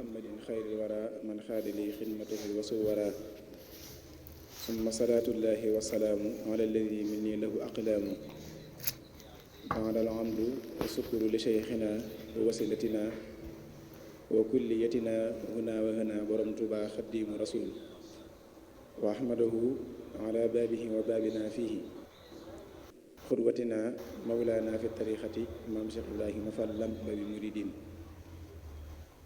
muhammadin xayril wara man xaada li xidmatahu wa suwara summa salaatullahi wa salaamu ala alladi minni lahu aqlaamu baadal amdu wa sukuru li cheikhina wa wasilatina wa kulliyatina huna wa hana borom Tuuba xaddimu rasul wa ahmadahu ala baabihi wa baabina fihi xurwatina mawlaana fi tariqati maam Cheikh Ibrahima Fall Lamp Babi muridin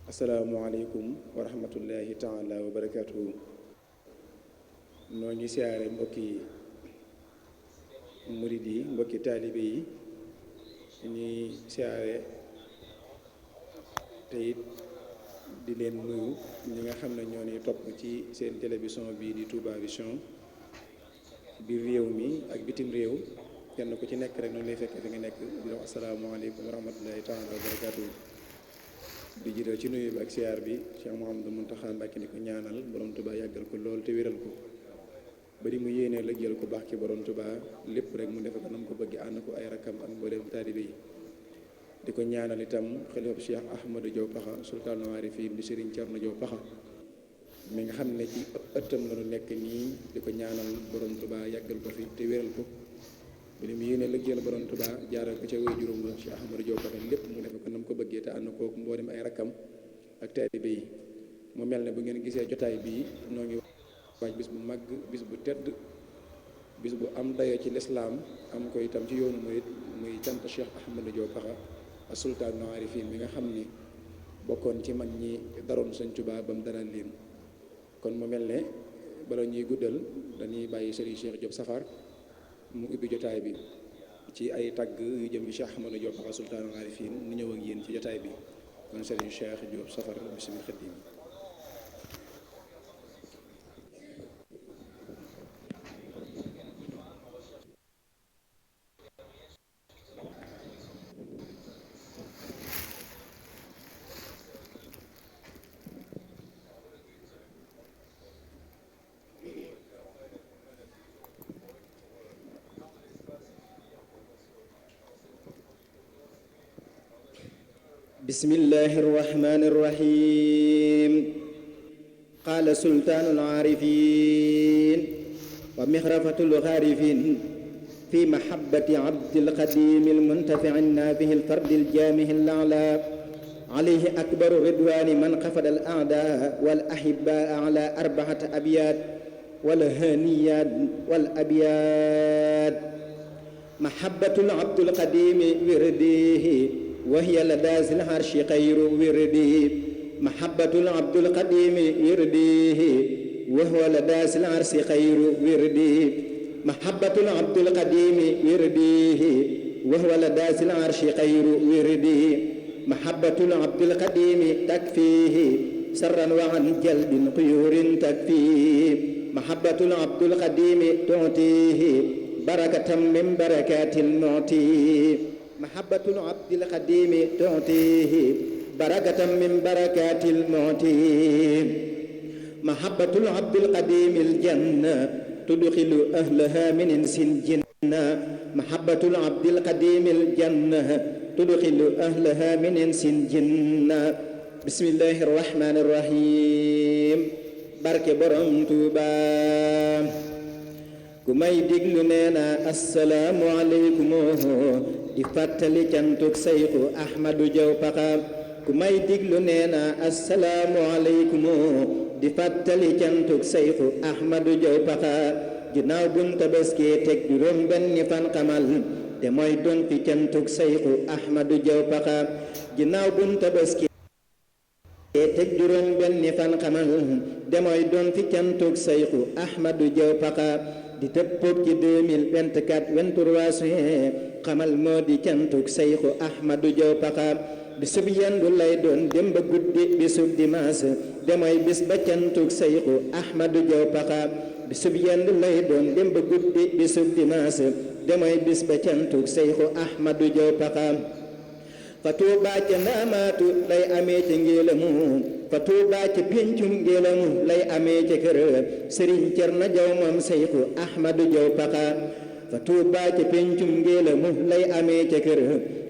asalaamualeykum wa rahmatullahi taala wa barakatuhu noo ngi siyaare mbokki murid yi mbokki taalibe yi ñuy siyaare te it di leen nuyu ñi nga xam ne ñoo ni topp ci seen télévision bii di Touba Vision biir réew mi ak bitim réew kenn ku ci nekk rek noonu lay fekkee fi nga nekk di wax asalaamaaleykum wa rahmatullahi taala wa barakatuhu di jiital ci nuyu bi ak siyaar bi Cheikh Mouhamadou Mountakha Mbacké ni ko ñaanal borom Touba yàggal ko lool te wéral ko bari mu yéenee la jël ko baax ci borom Touba lépp rek mu defe ko nam ko bëgg ànd ko ay rakam ak mboolem taalibe yi di ko ñaanal itam xalifa Cheikh Ahmadou Diaw Pakha sultaanul aarifiin di Serigne Thierno Diaw Pakha mi nga xam ne ci ëttam la ñu nekk nii di ko ñaanal borom Touba yàggal ko fi te wéral ko bari mu yéenee la jël borom Touba jaaral ko ca way juróom Cheikh Ahmadou Diaw Pakha lépp mu defe ko nam ko bëggee te ànd kooku mboolem ay rakam ak taalibe yi mu mel ne bu ngeen gisee jotaay bii noo ngi waaj bis bu màgg bis bu tedd bis bu am dayo ci lislaam am ko itam ci yoonu murit muy cant Cheikh Ahmadou Diaw Pakha ak sultaanul aarifiin mi nga xam ni bokkoon ci mag ñi daroon Sëñ Tuubaa ba mu dalal leen kon mu mel ne bala ñuy guddal dañuy bàyyi Serigne Cheikh Diop Safar mu ubbi jotaay bi ci ay tagg yu jëm ci Cheikh Ahmadou Diaw Pakha sultaanul aarifiin ñu ñëw ak yéen ci jotaay bi kon Serigne Cheikh Diop Safar bismil xaddim بسم الله الرحمن الرحيم قال سلطان العارفين ومخرفة الغارفين في محبة عبد القديم المنتفع النافع الفرد الجامع الأعلى عليه أكبر رضوان من قفد الأعداء والأحباء على 4 أبيات والهانيات والأبيات محبة العبد القديم ورديه وهي لدى ذي العرش خير وردي محبة العبد القديم ورديه وهو لدى ذي العرش خير وردي محبة العبد القديم ورديه وهو لدى ذي العرش خير وردي محبة العبد القديم تكفيه سرا وعن جلب قيور تكفيه محبة العبد القديم تعطيه بركة من بركات المعطي محبة العبد القديم تعطيه بركة من بركات المعطي محبة العبد القديم الجنة تدخل أهلها من إنس الجنة محبة العبد القديم الجنة تدخل أهلها من إنس الجنة بسم الله الرحمن الرحيم barke borom Tuuba ku may diglu nee na assalaamu aleykum di fàttali cantuk Seyxu Ahmadou Diaw Pakha ku may diglu nee na assalaamu aleykum di fàttali cantuk Seyxu Ahmadou Diaw Pakha ginnaaw buñ Tabaski teg juróom benni fan xamal te mooy doon fi cantuk Seyxu Ahmadou Diaw Pakha ginnaaw buñ Tabaski teg juróom benni fan xamal te mooy doon fi cantuk Seyxu Ahmadou Diaw Pakha di tëppoog ci 2024 23 juin xamal moo di cantuk Seyxu Ahmadou Diaw Pakha bisub yendu lay doon dem ba guddi bisub dimanche demooy bis ba cantuk Seyxu Ahmadou Diaw Pakha bisub yendu lay doon dem ba guddi bisub dimanche demooy bis ba cantuk Seyxu Ahmadou Diaw Pakha fa Tuubaa ca ndaamaatu lay amee ca ngéelamu fa Tuubaa ca péncum ngéelamu lay amee ca kër Sëriñ Cerno Jaw moom Seyxu Ahmadou Diaw Pakha fa Tuubaa ca pencum ngéela mu lay amee ca kër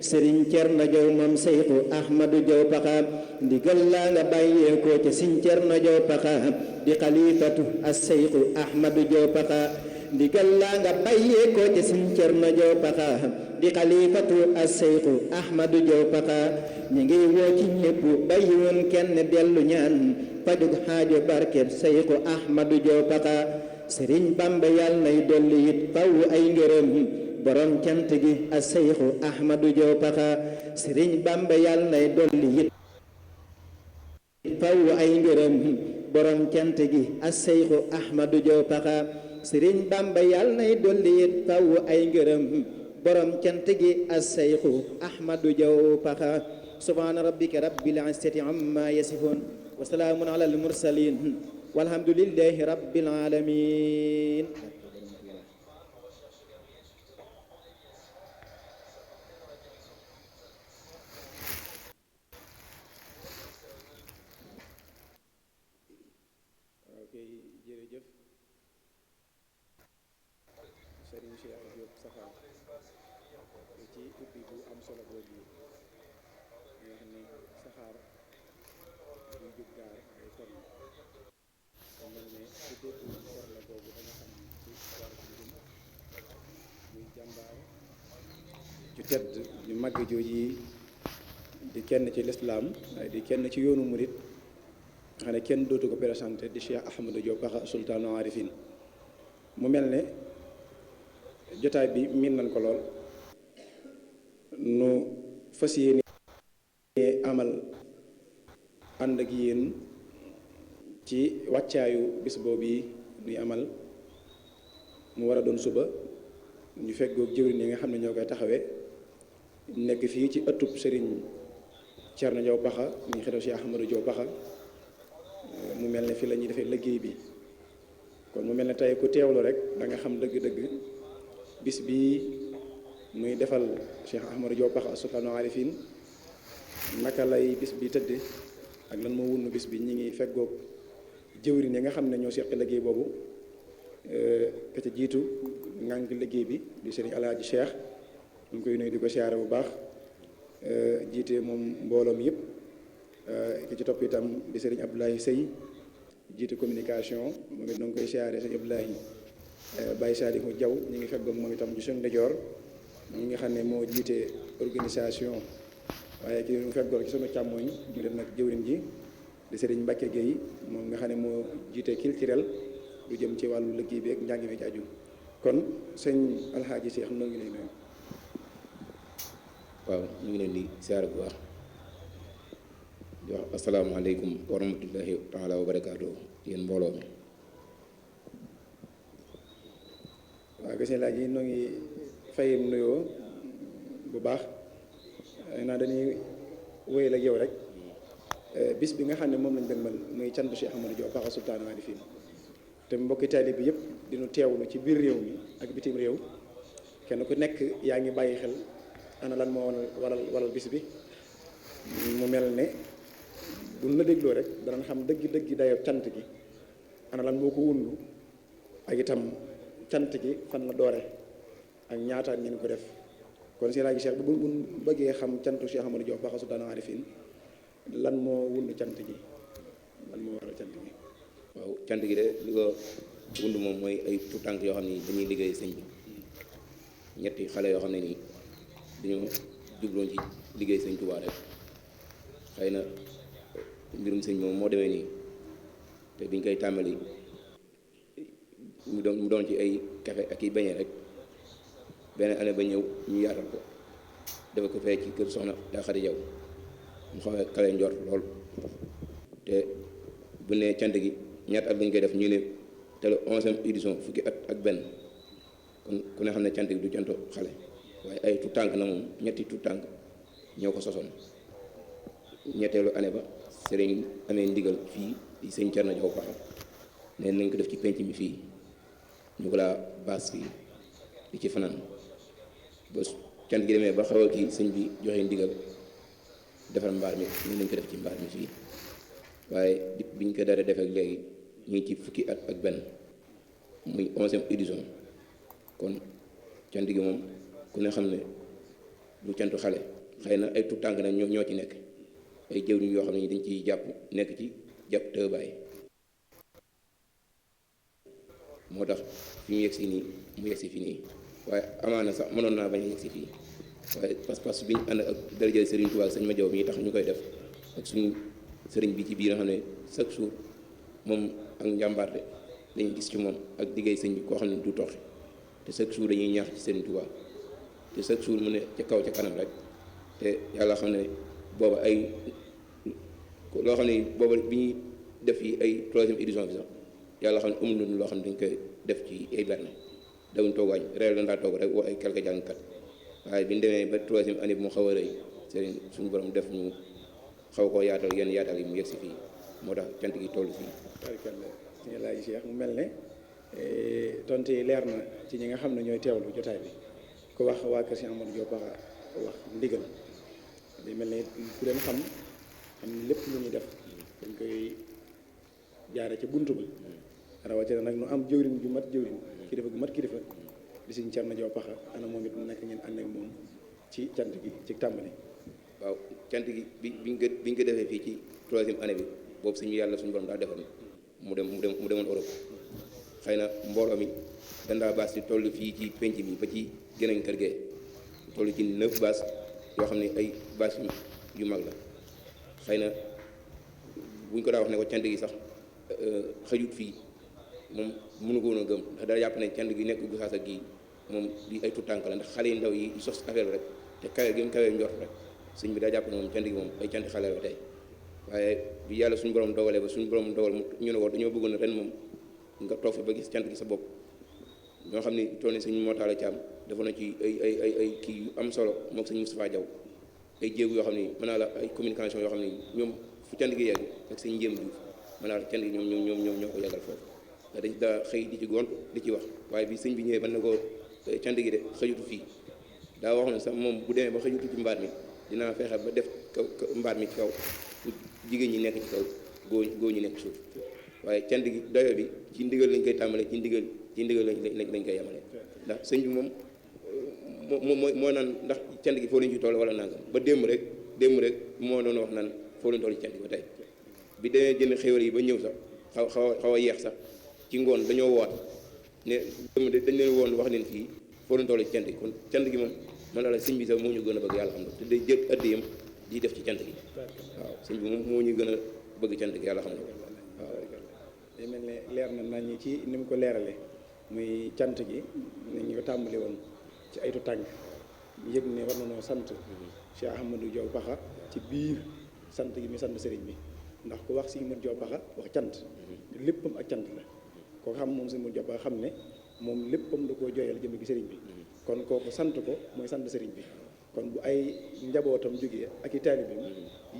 sëriñ Cerno Jaw moom Seyxu Ahmadu Jaw Paxa ndigal laa nga bàyyeekoo ca Sëriñ Cerno Jaw Paxa di xalifatu as Seyxu Ahmadu Jaw Paxa ndigal laa nga bàyyeekoo ca Sëriñ Cerno Jaw Paxa di xalifatu as Seyxu Ahmadu Jaw Paxa ñi ngi woo ci ñépp bàyyiwoon kenn dellu ñaan fajug xaajo barkeb Seyxu Ahmadu Jaw Paxa Sëriñ Bamba yàlla nay dolli it faw ay ngërëm borom cant gi a Seyxu Ahmadu Jaw Paxa Sëriñ Bamba yàlla nay dolli it faw ay ngërëm borom cant gi a Seyxu Ahmadu Jaw Paxa Sëriñ Bamba yàlla nay dolli it faw ay ngërëm borom cant gi a Seyxu Ahmadu Jaw Paxa subhaana rabbika rabbil izzati amma yasifun wa salaamun ala al mursalin walhamdulillahi rabbil alamin ok jërëjëf Serigne Cheikh Diop Saxaar ci ubbi bu am solo boobu nga xam ne saxaar buy jóg gaar ay kon mel ne ku dégg for la boobu da nga xam ci war bi muy jàmbaar ju tedd ju màgg jooji di kenn ci lislaam waaye di kenn ci yoonu murit nga xam ne kenn dootu ko présenté di Cheikh Ahmadou Diop Paxa sultaanu arifin mu mel ne jotaay bi miin nañ ko lool nu fas yéene amal ànd ak yéen ci wàccaayu bis boobu yi nuy amal mu war a doon suba ñu feggoog jëwriñ yi nga xam ne ñoo koy taxawee nekk fii ci ëttub sëriñ Cerno Jaw Paxa ñu xetal Cheikh Ahmadou Jaw Paxa mu mel ne fi la ñuy defee liggéey bi kon mu mel ne tey ku teewlu rek da nga xam dëgg-dëgg bis bii muy defal Cheikh Ahmadou Jaw Paxa sultaanu arifin naka lay bis bi tëdd ak lan moo wunnu bis bi ñi ngi feggoog jëwriñ yi nga xam ne ñoo seq liggéey boobu ka ca jiitu ngànk liggéey bi di sëriñ Alaaji Cheikh ñu ngi koy nuyu di ko siyaare bu baax jiite moom mbooloom yëpp ki ci topp itam di sëriñ Abdoulaye Sey jiite communication moom it na ngi koy siyaare sëriñ Abdoulaye Baye Salihu Jaw ñu ngi feggoog moom itam ci suñu ndijoor ñi nga xam ne moo jiite organisation waaye ki ñu feggoog ci sunu càmmooñ ñu def nag jëwriñ ji di sëriñ Mbacke Gueye moom nga xam ne moo jiite culturel lu jëm ci wàllu liggéey bi ak njàng mi ci aju kon sëñ Alxaaji Cheikh noo ngi lay nuyu. waaw ñu ngi leen di siyaare bu baax di wax asalaamaaleykum wa rahmatullahi taala wa barakaatu yéen mbooloo mi. waaw gis laaj yi noo ngi fayim nuyoo bu baax naa dañuy wéyal ak yow rek bis bi nga xam ne moom lañ dëgmal muy cantu Cheikh Ahmadou Diop Paxa sultaanu arifin te mbokki taalibe bi yëpp dinu teewlu ci biir réew mi ak bitim réew kenn ku nekk yaa ngi bàyyi xel ana lan moo waral bis bi mu mel ne buñ la dégloo rek danañ xam dëgg dayo cant gi ana lan moo ko wundu ak itam cant gi fan la doore ak ñaata ngeen ko def kon si laaj Cheikh bu bëggee xam cantu Cheikh Ahmadou Diop Paxa sultaanu arifin lan moo wundu cant gi lan moo waral cant gi. waaw cant gi de li ko wund moom mooy ay tout tànk yoo xam ne dañuy liggéey sëñ bi ñetti xale yoo xam ne nii dañoo jubloon ci liggéey sëñ Tuubaa rek xëy na mbirum sëñ moom moo demee nii te biñ koy tàmbali mu doon ci ay café ak i beñe rek benn année ba ñëw ñu yaatal ko dafa ko fee ci kër soxna daa Xadi Jaw mu xawee kawe njort lool te bu ne cant gi ñaata at lañ koy def ñu ne te le 11e édition fukki at ak benn kon ku ne xam ne cant gi du canto xale waaye ay tout tànk na moom ñetti tout tànk ñoo ko sosoon ñetteelu année ba sëriñ amee ndigal fii di sëñ Cerno Jaw Paxa ne nañ ko def ci penc mi fii ñu ko laa baas fii di ci fanaan ba cant gi demee ba xaw a kii sëñ bi joxe ndigal defar mbaar mi ñu nañ ko def ci mbaar mi fii waaye biñ ko dara def ak léegi ñu ngi ci fukki at ak benn muy 11e édition kon cant gi moom ku ne xam ne du cantu xale xëy na ay tout tànk nag ñoo ci nekk ay jëwriñ yoo xam ne dañ ciy jàpp nekk ci jàpp te bàyyi moo tax fi mu yegsi nii mu yegsi fi nii waaye amaana sax mënoon naa bañ a yegsi fii waaye pas-pas bi ñu ànd ak daraja Serigne Touba ak sëñ Madiaw mi tax ñu koy def ak suñu sëriñ bi ci biir nga xam ne chaque jour moom ak njàmbaarte dañuy gis ci moom ak diggéey sëñ bi koo xam ne du toxi te chaque jour dañuy ñaax ci Serigne Touba te chaque jour mu ne ca kaw ca kanam rek te yàlla xam ne booba ay loo xam ne booba bi ñuy def yi ay 3e édition bi sax yàlla xam ne amul lu loo xam ne dañ koy def ci ay berne dawuñ toog wàññ reer la ndaa toog rek woo ay quelque jàngkat waaye bi ñu demee ba 3e année bi mu xaw a rëy sëriñ suñu borom def ñu xaw koo yaatal yenn yaatal yi mu yegg si fii moo tax cant gi toll fii. barkalla ñu laaj Cheikh mu mel ne tontu yi leer na ci ñi nga xam ne ñooy teewlu jotaay bi ku wax waa kër Cheikh Amadou Diop wax ndigal day mel ne ku leen xam lépp lu ñuy def dañ koy jaare ci buntu ba rawatina nag nu am jëwriñ ju mat jëwriñ kilifa gu mat kilifa di Sëriñ Cerno Jaw Paxa ana moom it nekk ngeen ànd ak moom ci cant gi ci tàmbali. waaw cant gi biñ ko defee fii ci 3e année bi boobu suñu yàlla suñu borom daa defoon mu demoon Europe xëy na mbooloo mi dandaa baas di toll fii ci penc mi ba ci gënañ kër gee toll ci 9 baas yoo xam ne ay baas yu mag la xëy na buñ ko daa wax ne ko cant gi sax xëjut fii moom mënu ko woon a gëm ndax daa jàpp ne cant gi nekk gu saas ak gii moom di ay tutànk la ndax xale yu ndaw yi sos affaire rek te kawe gi mu kawee njort rek sëñ bi daa jàpp ne moom cant gi moom ay cant xale la tey waaye bi yàlla suñu borom dogalee ba suñu borom dogal ñu ne ko dañoo bëggoon ren moom nga toog fi ba gis cant gi sa bopp ñoo xam ne tool ni sëñ Mortalla Thiam dafa na ci ay kii yu am solo moom sëñ Moustapha Diaw ay jéegu yoo xam ne mën naa la ay communication yoo xam ne ñoom fu cant gi yegg ak sëñ Njéem Diouf mën naa la cant gi ñoom ñoo ko yàggal foofu dañ daa xëy di ci gont di ci wax waaye bi sëñ bi ñëwee ban na ko cant gi de xëjutu fii daa wax ne sax moom bu demee ba xëjutu ci mbaar mi dinaa fexe ba def mbaar mi ci kaw jigéen ñi nekk ci kaw góor ñi nekk suuf waaye cant gi doyo bi ci ndigal lañ koy tàmbale ci ndigal lañ koy yemale ndax sëñ bi moom moo naan ndax cant gi foo leen ci toll wala nangam ba démb rek moo doon wax naan foo leen toll ci cant gi ba tey bi demee jënd xéwal yi ba ñëw sax xaw a yeex sax ci ngoon dañoo woot ne dañ leen woon wax leen fii foo leen toll ci cant gi kon cant gi moom man la sëñ bi sax moo ñu gën a bëgg yàlla xam na te day jël addiyam di def ci cant gi waaw sëñ bi moom moo ñu gën a bëgg cant gi yàlla xam na ko waaw day mel ne leer na nañ ci ni mu ko leerale muy cant gi ni ñu ko tàmbali woon ci aytu tànk yëg ne war na noo sant Cheikh Ahmadou Diaw Paxa ci biir sant gi mi sant sëriñ bi ndax ku wax Sëriñ Modou Diaw Paxa wax cant léppam ak cant la koo xam moom Sëriñ Modou Diaw Paxa xam ne moom léppam da koo jooyal jëm gi sëriñ bi kon kooku sant ko mooy sant sëriñ bi kon bu ay njabootam jógee ak i taalibeem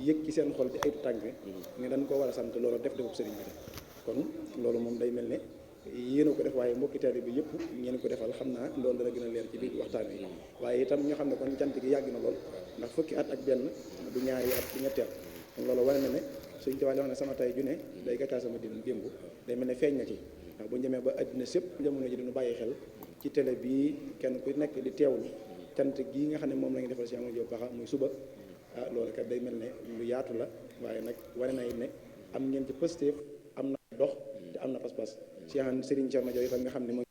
yëg ci seen xol ci aytu tànk ne dañ ko war a sant loolu def defub sëriñ bi kon loolu moom day mel ne yéen a ko def waaye mbokki taalibe bi yëpp ngeen ko defal xam naa loolu dana gën a leer ci biir waxtaan wi waaye itam ñoo xam ne kon cant gi yàgg na lool ndax fukki at ak benn du ñaari at du ñetti at kon loolu wane na ne suñ tubaab wax ne sama tay ju ne day gàttal sama démb day mel ne feeñ na ci ndax bu ñu demee ba àddina sépp jamono ji dañu bàyyi xel ci télé bii kenn ku nekk di teewlu cant gii nga xam ne moom la ñu defal Cheikh Amadou Diaw Paxa muy suba loolu kat day mel ne lu yaatu la waaye nag wane na it ne am ngeen ci positif am na dox te am na pas-pas Cheikh Serigne Cerno Jaw itam nga xam ne mooy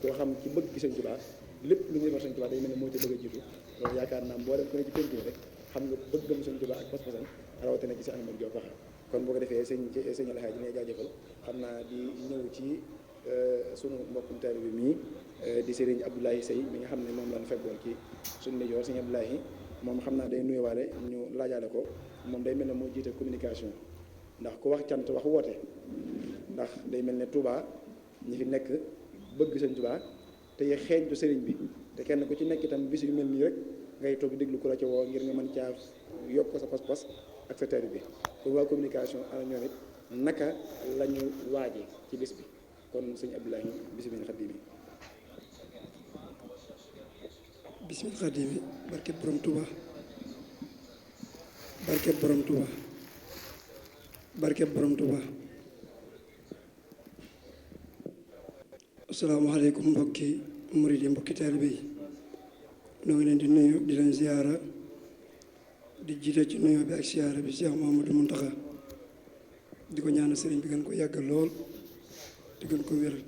koo xam ci bëgg gi Sëñ Tuubaa lépp lu ñuy defal Sëñ Tuubaa day mel ne moo ci bëgg a jiitu loolu yaakaar naa boo dem ku ne ci penk rek xam nga bëggam Sëñ Tuubaa ak pas-pasam rawatina ci Cheikh Amadou Diaw Paxa kon boo ko defee sëñ Alxaaji ne jaajëfal xam naa di ñëw ci sunu mbokkum taalibe bi mii di Serigne Abdoulaye Sey mi nga xam ne moom lañ feggoon ci suñu nijoor Serigne Abdoulaye moom xam naa day nuyuwaale ñu laajaale ko moom day mel ne moo jiite communication ndax ku wax cant wax woote ndax day mel ne Touba ñi fi nekk bëgg Sëñ Touba te xeeñtu sëriñ bi te kenn ku ci nekk itam bis yu mel nii rek ngay toog déglu ku la ca woo ngir nga mën caa yokk sa pas-pas ak sa taalibe bi pour waa communication ana ñoom it naka la ñu waaje ci bis bi kon sëñ Abdoulaye bisimilah xaddi bi bisimilah xaddi bi barket borom Touba barket borom Touba barket borom Touba asalaamaaleykum mbokki murid yi mbokki taalibe yi noo ngi leen di nuyu di leen ziyaara di jiite ci nuyoo bi ak ziyaara bi Cheikh Mouhamadou Mountakha di ko ñaanal sëriñ bi gën ko yàggal lool di gën ko wéral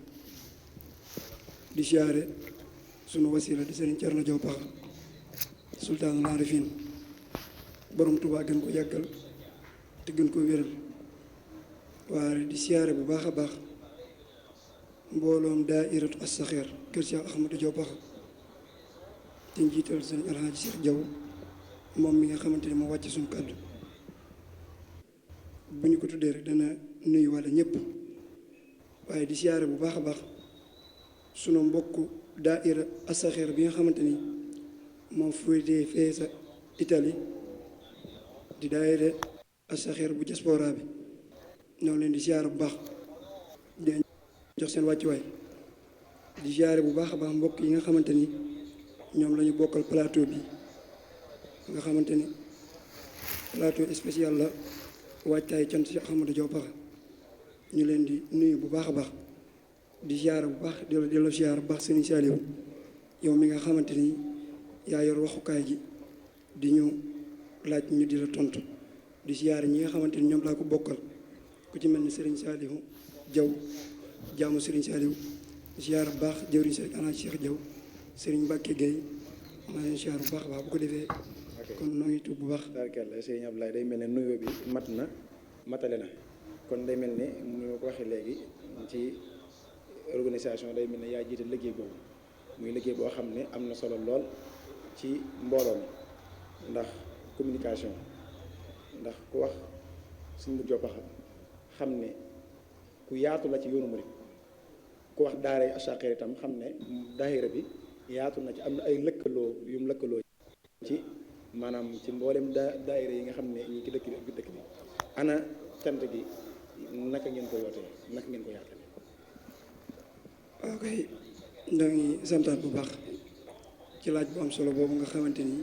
di ziyaare sunu wasila di sëriñ Thierno Diaw Pakha sultaanul aarifin borom Tuubaa gën ko yàggal te gën ko wéral waaye di ziyaare bu baax a baax mbooloom daairatu as-saxeer kër Cheikh Ahmadou Diaw Pakha te njiital sëriñ Alhaaji Cheikh Diaw moom mi nga xamante ni moo wàcc suñu kàddu bu ñu ko tuddee rek dana nuyu walla ñëpp waaye di siyaare bu baax a baax sunu mbokk daaira as-saxeer bi nga xamante ni moom féetee fee sa Italie di daaira as-saxeer bu diaspora bi ñoo leen di siyaare bu baax di jox seen wàccuwaay di siyaare bu baax a baax mbokk yi nga xamante ni ñoom la ñu bokkal plateau bi nga xamante ni plateau spécial la waajtaay cant Cheikh Ahmadou Diaw Pakha ñu leen di nuyu bu baax a baax di ziyaara bu baax di la ziyaara bu baax Serigne Saliou yow mi nga xamante ni yaa yor waxukaay gi di ñu laaj ñu di la tontu di ziyaara ñi nga xamante ni ñoom laa ko bokkal ku ci mel ni Serigne Saliou Diaw jaamu Serigne Saliou ziyaara bu baax jëwriñ Serigne Alhaaji Cheikh Diaw Serigne Mbacke Gueye maa leen ziyaara bu baax a baax bu ko defee kon noo ngi tuub bu baax. barkalla Serigne Abdoulaye day mel ne nuyoo bi mat na matale na kon day mel ne mu ma ko waxee léegi ci organisation day mel ne yaa jiite liggéey boobu muy liggéey boo xam ne am na solo lool ci mbooloo mi ndax communication ndax ku wax Serigne Modou Diaw Pakha xam ne ku yaatu la ci yoonu murid ku wax daara as-saxeer itam xam ne daayira bi yaatu na ci am na ay lëkkaloo yum lëkkaloo ci maanaam ci mboolem daayira yi nga xam ne ñi ci dëkk bi ana cant gi naka ngeen ko yootee naka ngeen ko yaatale. waaw kay ñoo ngi santaat bu baax ci laaj bu am solo boobu nga xamante ni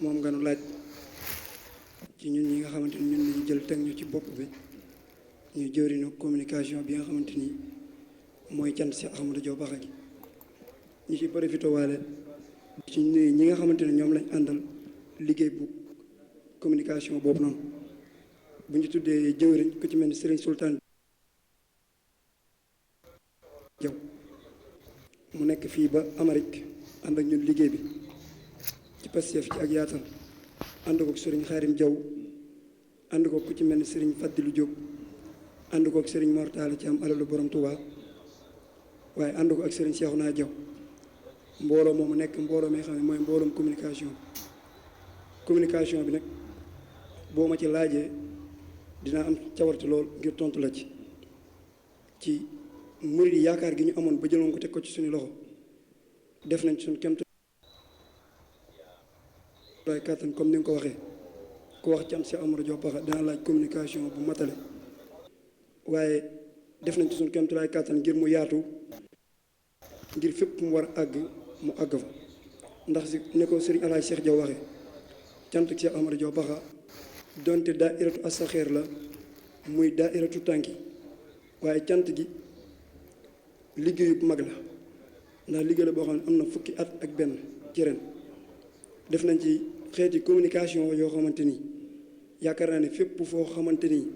moom nga nu laaj ci ñun ñi nga xamante ni ñun lañu jël teg ñu ci bopp bi ñu jëwriñu communication bi nga xamante ni mooy cant si Ahmadou Diaw Pakha gi ñi ci profité waale ci nuyu ñi nga xamante ne ñoom lañ àndal liggéey bu communication boobu noonu bu ñu tuddee jëwriñ ku ci mel ni Serigne Sultan Diaw mu nekk fii ba Amérique ànd ak ñun liggéey bi ci Pastef ci ak yaatal ànd ko Serigne Xaarim Diaw ànd ko ku ci mel ni Serigne Fadilou Diop ànd ko ak Serigne Mortala ci am alalu borom Touba waaye ànd ko ak Serigne Cheikhouna Diaw mbooloo moomu nekk mbooloo mi nga xam ne mooy mbooloom communication bi nag boo ma ci laajee dinaa am cawarte lool ngir tontu la ci murid yi yaakaar gi ñu amoon ba jëloon ko teg ko ci suñu loxo def nañ suñu kemt lay kàttan comme ni nga ko waxee ku wax cant si Ahmadou Diaw Pakha dina laaj communication bu matale waaye def nañ ci suñu kemt lay kàttan ngir mu yaatu ngir fépp mu war a àgg mu àgg fa ndax si ne ko Serigne Alhaaji Cheikh Diaw waxee cant ak Cheikh Ahmadou Diaw Pakha donte daairatu as-saxeer la muy daairatu tànki waaye cant gi liggéeyu bu mag la ndax liggéey la boo xam ne am na fukki at ak benn ci ren def nañ ci xeeti communication yoo xamante ni yaakaar naa ne fépp foo xamante ni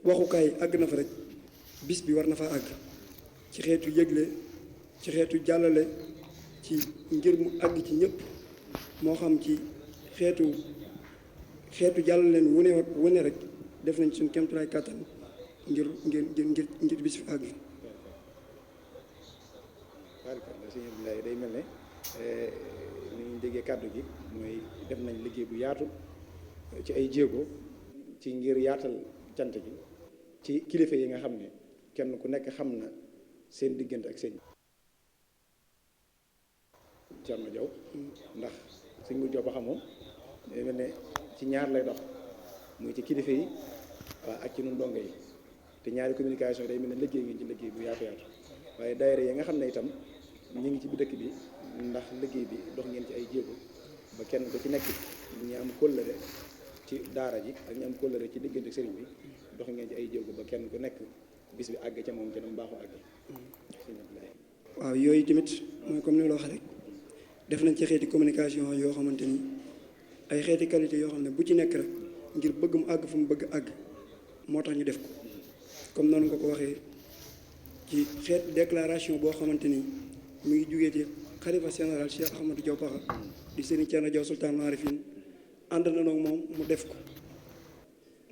waxukaay àgg na fa rek bis bi war na fa àgg ci xeetu yëgle ci xeetu jàllale ci ngir mu àgg ci ñëpp moo xam ci xeetu jàllale leen wune rek def nañ suñ kéemtulaay kàttan ngir bis fi àgg. barkalla sëñ Abdoulaye day mel ne ni ñu déggee kàddu gi mooy def nañ liggéey bu yaatu ci ay jéego ci ngir yaatal cant gi ci kilifa yi nga xam ne kenn ku nekk xam na seen diggante ak sëñ Thierno Diaw ndax sëñ Modou Diaw Pakha moom day mel ne ci ñaar lay dox muy ci kilifa yi waaw ak ci nun dongo yi te ñaari communication day mel ne liggéey ngeen ci liggéey bu yaatu yaatu waaye daayira yi nga xam ne itam ñu ngi ci bi dëkk bi ndax liggéey bi dox ngeen ci ay jéego ba kenn ko ci nekk ñi am kóllëre ci daara ji ak ñi am kóllëre ci diggante ak sëriñ bi dox ngeen ci ay jéego ba kenn ku nekk bis bi àgg ca moom ca nam baaxu àgg. waaw yooyu tamit mooy comme ni la wax rek def nañ ci xeeti communication yoo xamante ni ay xeeti qualité yoo xam ne bu ci nekk rek ngir bëgg mu àgg fu mu bëgg àgg moo tax ñu def ko comme noonu nga ko waxee ci xeet déclaration boo xamante ni mu ngi jugee ci xalifa général Cheikh Ahmadou Diaw Pakha di Serigne Thierno Diaw Sultan Arifin ànd na nag moom mu def ko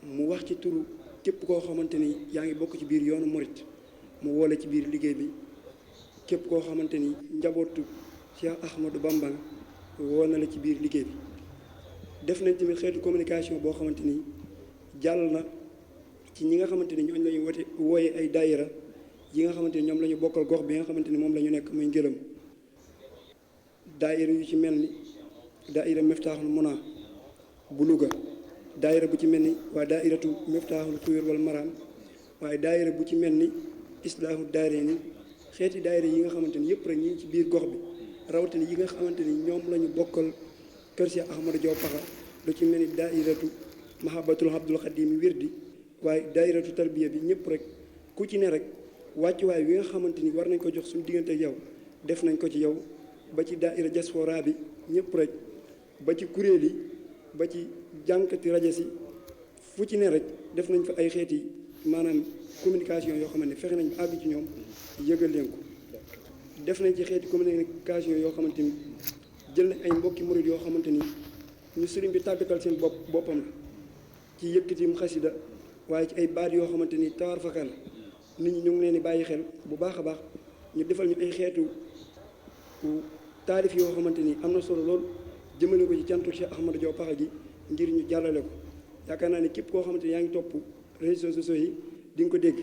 mu wax ci turu képp koo xamante ni yaa ngi bokk ci biir yoonu Mouride mu woole ci biir liggéey bi képp koo xamante ni njabootu Cheikh Ahmadou Bamba woo na la ci biir liggéey bi def nañ tamit xeetu communication boo xamante ni jàll na ci ñi nga xamante ni ñooñu la ñu wooye ay daayira yi nga xamante ni ñoom la ñu bokkal gox bi nga xamante ni moom la ñu nekk muy Ngélam daayira yu ci mel ni daayira Miftaaxul Muna bu Louga daayira bu ci mel ni waa daayiratu Miftaaxul Xuyur wal Maraam waaye daayira bu ci mel ni Islaahu Daarayni xeeti daayira yi nga xamante ni yëpp rek ñi ci biir gox bi rawatina yi nga xamante ni ñoom la ñu bokkal kër Cheikh Ahmadou Diaw Pakha lu ci mel ni daayiratu Mahabbatul Abdul Xadim wirdi waaye daayiratu tarbiya bi ñëpp rek ku ci ne rek wàccuwaay wi nga xamante ni war nañ ko jox suñu diggante ak yow def nañ ko ci yow ba ci daayira diaspora bi ñëpp rek ba ci kuréel yi ba ci jànkati rajo si fu ci ne rek def nañ fa ay xeeti maanaam communication yoo xamante ne fexe nañ ba àgg ci ñoom yëgal leen ko def nañ ci xeeti communication yoo xamante ni jël nañ ay mbokki murid yoo xamante ni ñu sëriñ bi tàggatal seen boppam la ci yëkkatim xasida waaye ci ay baat yoo xamante ni tawar fakal nit ñi ñu ngi leen di bàyyi xel bu baax a baax ñu defal ñu ay xeetu taarif yoo xamante ni am na solo lool jëmale ko ci cantu Cheikh Ahmadou Diaw Pakha gi ngir ñu jàllale ko yaakaar naa ne képp koo xamante ni yaa ngi topp réseaux sociaux yi di nga ko dégg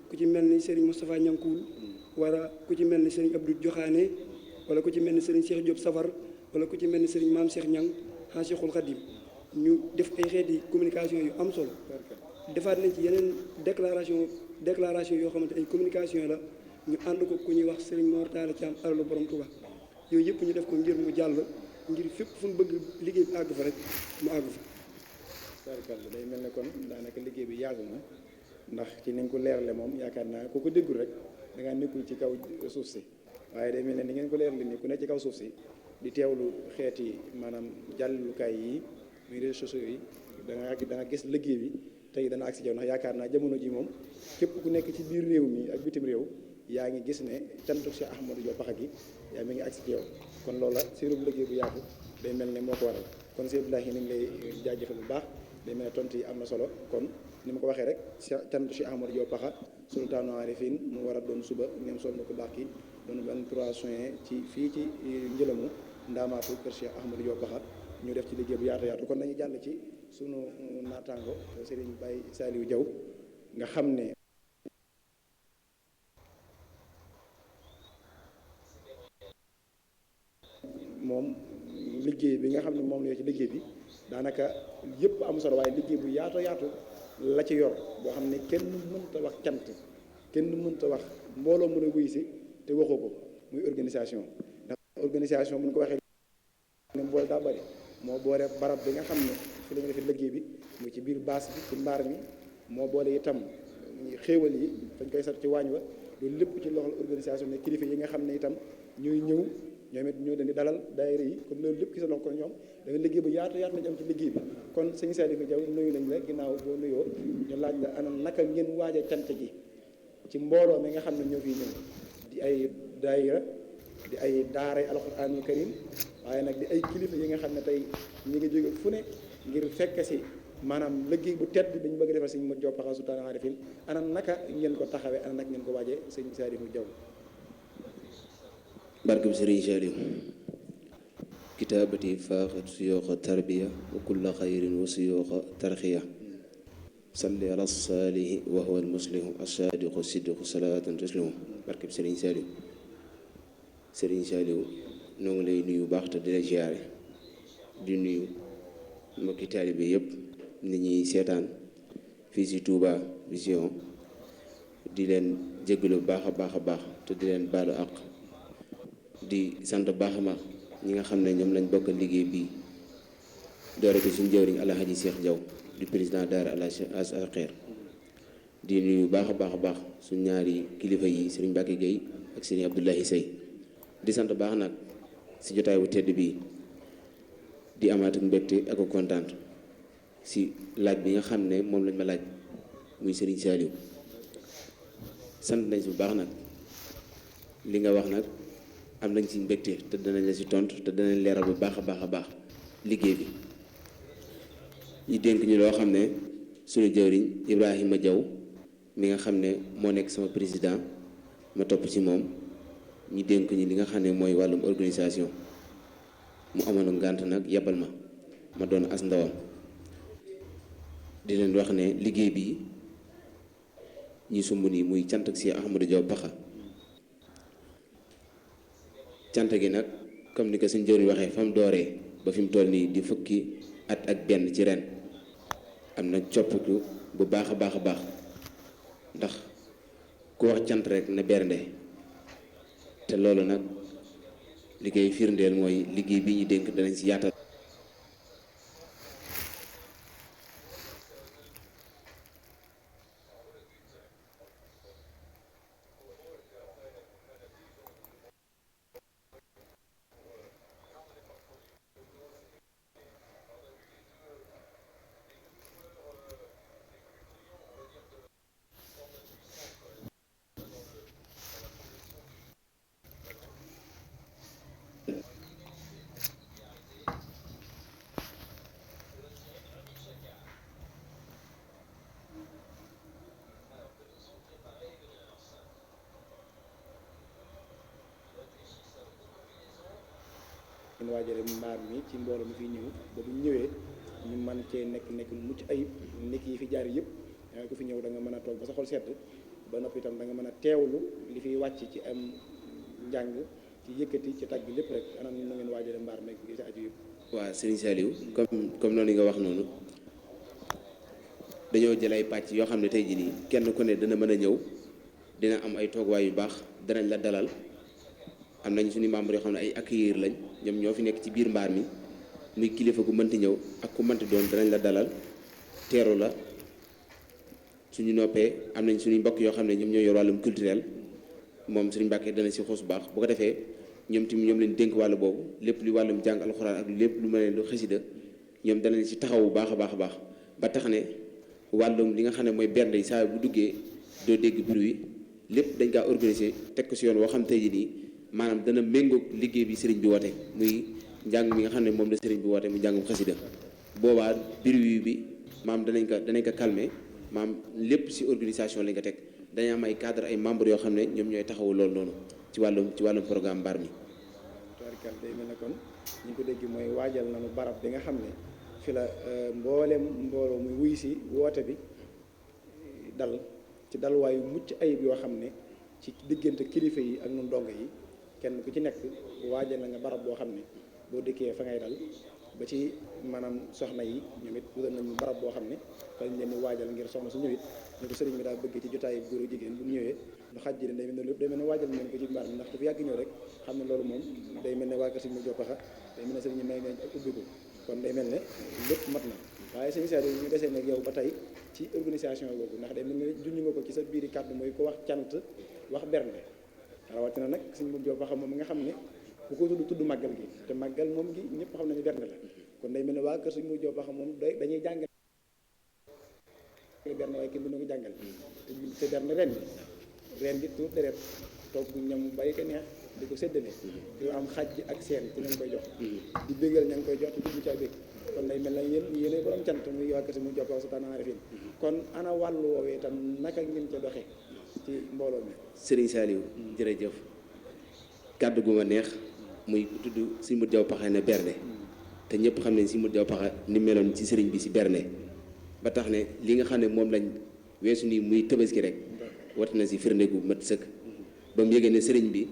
ku ci mel ni Serigne Moustapha Ñankuul wala ku ci mel ni Serigne Abdou Joxaane wala ku ci mel ni Serigne Cheikh Diop Safar wala ku ci mel ni Serigne Maam Cheikh Ñang xan Cheikhul Khadim ñu def ay xeeti communication yu am solo defaat nañ ci yeneen déclaration yoo xamante ay communication la ñu ànd ko ku ñuy wax Serigne Mor Talla Thiam alalu borom Touba yooyu yëpp ñu def ko ngir mu jàll ngir fépp fu ñu bëgg liggéey bi àgg fa rek mu àgg fa. sarkal day mel ne kon daanaka liggéey bi yàgg na ndax ci ni nga ko leerale moom yaakaar naa ku ko déggul rek da ngaa nekkul ci kaw suuf si waaye day mel ne ni ngeen ko leerale nii ku ne ci kaw suuf si di teewlu xeeti maanaam jàllukaay yi muy réseaux sociaux yi da nga gis liggéey bi tey dana agsi jaw ndax yaakaar naa jamono ji moom képp ku nekk ci biir réew mi ak bitim réew yaa ngi gis ne cantu Cheikh Ahmadou Diaw Pakha gi yaa mi ngi agsi ci yow kon loola sérub liggéey bu yaatu day mel ne moo ko waral kon sëñ Abdoulahi ni ngi lay jaajëfal bu baax day mel ne tontu yi am na solo kon ni ma ko waxee rek cantu Cheikh Ahmadou Diaw Pakha Sultaanu Arifin mu war a doon suba ngeen sol na ko baax ki doon 23 juin ci fii ci Ngélamu ndaamaatu kër Cheikh Ahmadou Diaw Pakha ñu def ci liggéey bu yaatu kon nañu jàll ci sunu naataango Serigne Baye Saliou Diaw nga xam ne moom liggéey bi nga xam ne moom la ci liggéey bi daanaka yëpp am solo waaye liggéey bu yaatu la ci yor boo xam ne kenn mënta wax cant kenn mënta wax mbooloo mën a wuy si te waxoo ko muy organisation ndax organisation bu ñu ko waxee ne mbool daa bari moo boole barab bi nga xam ne fi la ñu defee liggéey bi muy ci biir baas bi ci mbaar mi moo boole itam xéewal yi dañ koy sat ci waañ wa loolu lépp ci loxol organisation ne kilifa yi nga xam ne itam ñooy ñëw ñoom it ñoo leen di dalal daayira yi kon loolu lépp ci sa loxo kon ñoom dafa liggéey bu yaatu lañu am ci liggéey bi kon sëñ Saliou Diaw nuyu nañ la ginnaaw boo nuyoo ñu laaj la ana naka ngeen waaj a cant ji ci mbooloo mi nga xam ne ñoo fiy ñëw di ay daayira di ay daaray alxuraanul karim waaye nag di ay kilifa yi nga xam ne tey ñi ngi jóge fu ne ngir fekk si maanaam liggéey bu tedd bi ñu bëgg defal sëñ Modou Diaw Pakha Sultaanu Arifin ana naka ngeen ko taxawee ana naka ngeen ko waajee sëñ Saliou Diaw. barke bi Sëriñ Saliou kitaabati faaxat suyooxa tarbiya wa kulla xayrin wa suyooxa tarxiya salli ala saalihi wa huwa almuslihu assaadiqu siddiqu salaatan tuslihu barke bi Sëriñ Saliou Sëriñ Saliou noo ngi lay nuyu baax te di la ziyaare di nuyu mbokki taalibe yëpp nit ñi seetaan fii si Touba Vision di leen jégalu baax a baax te di leen baalu àq di sant baax a baax ñi nga xam ne ñoom lañ bokk liggéey bii doore ko suñu jëwriñ Alhaji Cheikh Diaw di président daara Al Khair di nuyu baax a baax suñu ñaari kilifa yi Serigne Mbacke Gueye ak sëriñ Abdoulahi Sey di sant baax nag si jotaay bu tedd bii di amaat ak mbégte ak kontaan si laaj bi nga xam ne moom lañ ma laaj muy sëriñ Saliou sant nañ si bu baax nag li nga wax nag am nañ si mbégte te danañ la si tontu te danañ leeral bu baax a baax liggéey bi ñu dénk ñu loo xam ne suñu jëwriñ Ibrahima Diaw mi nga xam ne moo nekk sama président ma topp ci moom ñu dénk ñu li nga xam ne mooy wàllum organisation mu amoon ngànt nag yebal ma doon as ndawam di leen wax ne liggéey bi ñi sumb nii muy cant ak si Ahmadou Diaw Pakha cant gi nag comme ni ko suñ jëwriñ waxee fa mu dooree ba fi mu toll nii di fukki at ak benn ci ren am na coppiku bu baax a baax ndax ku wax cant rek na bernde te loolu nag li koy firndeel mooy liggéey bi ñu dénk danañ si yaatal ñu waajale mbaar mi ci mbooloo mi fi ñëw ba bu ñëwee ñu mën cee nekk lu mucc ayib nekk yi fi jaar yëpp yaa ko fi ñëw da nga mën a toog ba sa xol sedd ba noppi itam da nga mën a teewlu li fiy wàcc ci am njàng ci yëkkati ci tàgg lépp rek anam na ngeen waajale mbaar mi gi si aju yëpp. waaw Serigne Saliou comme noonu nga wax noonu dañoo jël ay pàcc yoo xam ne tey jii nii kenn ku ne dana mën a ñëw dina am ay tooguwaay yu baax danañ la dalal am nañ suñu membre yoo xam ne ay accueillir lañ ñoom ñoo fi nekk ci biir mbaar mi muy kilifa gu mënti ñëw ak ku mënti doon danañ la dalal teeru la suñu noppee am nañ suñu mbokk yoo xam ne ñoom ñoo yor wàllum culturel moom Serigne Mbacke dana si xoos bu baax bu ko defee ñoom tamit ñoom lañ dénk wàllu boobu lépp lu wàllum jàng alxuraan ak lépp lu mel ne lu xasida ñoom danañ si taxaw bu baax a baax ba tax ne wàllum li nga xam ne mooy bernde yi saa bu duggee doo dégg bruit lépp dañ kaa organiser teg ko si yoon woo xam tey jii nii maanaam dana méngoog liggéey bi sëriñ bi woote muy njàng mi nga xam ne moom la sëriñ bi woote mu njàngum xasida boobaa bruit bi maam danañ ko calmer maam lépp si organisation lañ ko teg dañu am ay cadre ay membres yoo xam ne ñoom ñooy taxawu loolu noonu ci wàllum programme mbaar mi. tubaarkal day mel ne kon ñu ko dégg mooy waajal nañu barab bi nga xam ne fi la mbooloo muy wuy si woote bi dal ci dalwaayu mucc ayib yoo xam ne ci diggante kilifa yi ak ñun dongo yi kenn ku ci nekk waajal na nga barab boo xam ne boo dëkkee fa ngay dal ba ci maanaam soxna yi ñoom it wutal nañu barab boo xam ne fa lañ leen di waajal ngir soxna su ñëwit ñu ko sëriñ bi daal bëgg ci jotaayu góor jigéen bu ñëwee lu xaj ji day mel ne lépp day mel ne waajal nañ ko ci mbaar mi ndax dafa yàgg ñëw rek xam ne loolu moom day mel ne waa kër sëriñ mu joppaxa day mel ne sëriñ may nañ ak ubbi ko kon day mel ne lépp mat na waaye sëriñ Saliou ñu desee nag yow ba tey ci organisation boobu ndax day mel ne junñu nga ko ci sa biiri kàddu mooy ko wax cant wax bernde rawatina nag sëriñ mu joppaxa moom nga xam ne bu ko tudd màggal gi te màggal moom gi ñëpp xam nañu bernde la kon day mel ne waa kër sëriñ mu joppaxa moom dañuy jàngal bernde waaye kenn du ko jàngal te bernde ren bi tuur deret toog bu ñam bàyyi ko neex di ko séddale di am xaj ak seen ci lañ koy jox di bégal ña ngi koy jox te jublu ca bég kon day mel na yéen borom cant muy waa kër si mu jokkoo sa tanaa refin kon ana wàllu woowee itam naka ngeen ca doxee ci mbooloo mi. Serigne Saliou jërëjëf kàddu gu ma neex muy tudd si Modou Diaw Pakha ne bernde te ñëpp xam ne si Modou Diaw Pakha ni meloon ci sëriñ bi si bernde ba tax ne li nga xam ne moom lañ weesu nii muy Tabaski rek woote na si firnde gu mat sëkk ba mu yëgee ne sëriñ bi